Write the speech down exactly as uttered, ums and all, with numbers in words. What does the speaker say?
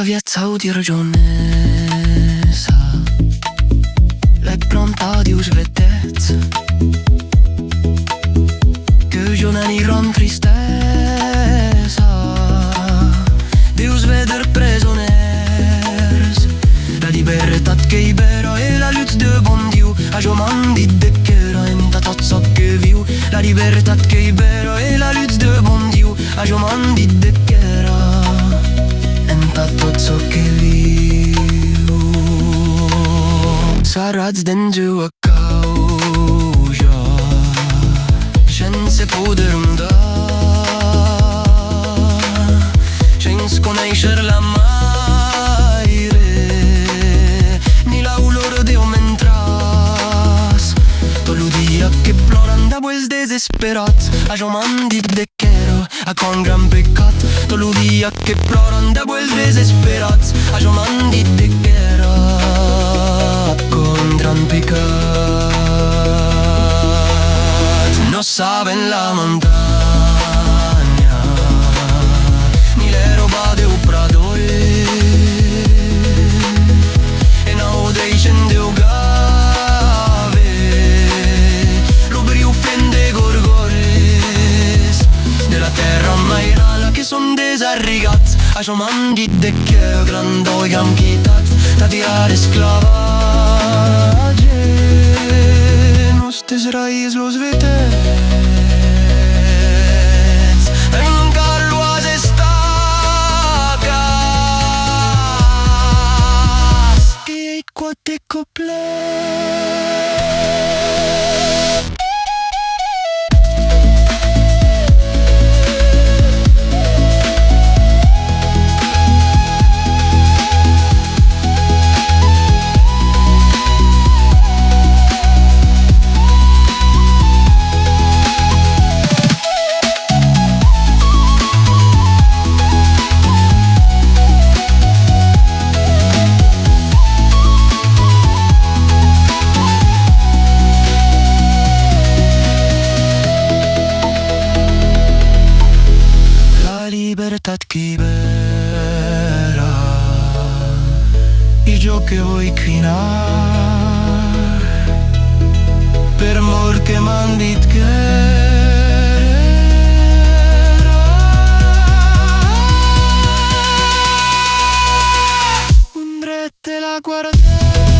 Viatjau dira jonessa, l'ai plantat deus vetèths que jonan iran tristessa deus véder presonèrs. La libertat qu'ei bèra e la lutz de bon Diu, a jo m'an dit de quèrre entà tot çò que viu. La libertat qu'ei bèra e la lutz de bon Diu, a jo m'an dit de quèrre entà tot çò que viu. Sarrats dens ua cauja, sense poder ondar, sens conéisher la maire, ni l'aulor deu mentratz. Tot lo dia que plòran dab uelhs desesperats, a jo m'an dit de quèrre, aquò un gran pecat. Tot lo dia que plòran dab uelhs desesperats, a jo m'an dit de quèrre, aquò un gran pecat. Non saben la montanha, ni l'èrba deu pradòl, e non deishen deu gave lo briu plen de gorgòles de la tèrra mairala que son desarrigats. A jo m'an dit de quèrre, grandòl, qu'an quitat tà tirar esclavatge. Tes rais los vetèths, encara lo as estacats. Qu'ei quate coplets. La libertat qu'ei bèra, e jo que voi quinar, per'mor que m'an dit qu'èra un dret de la guardar.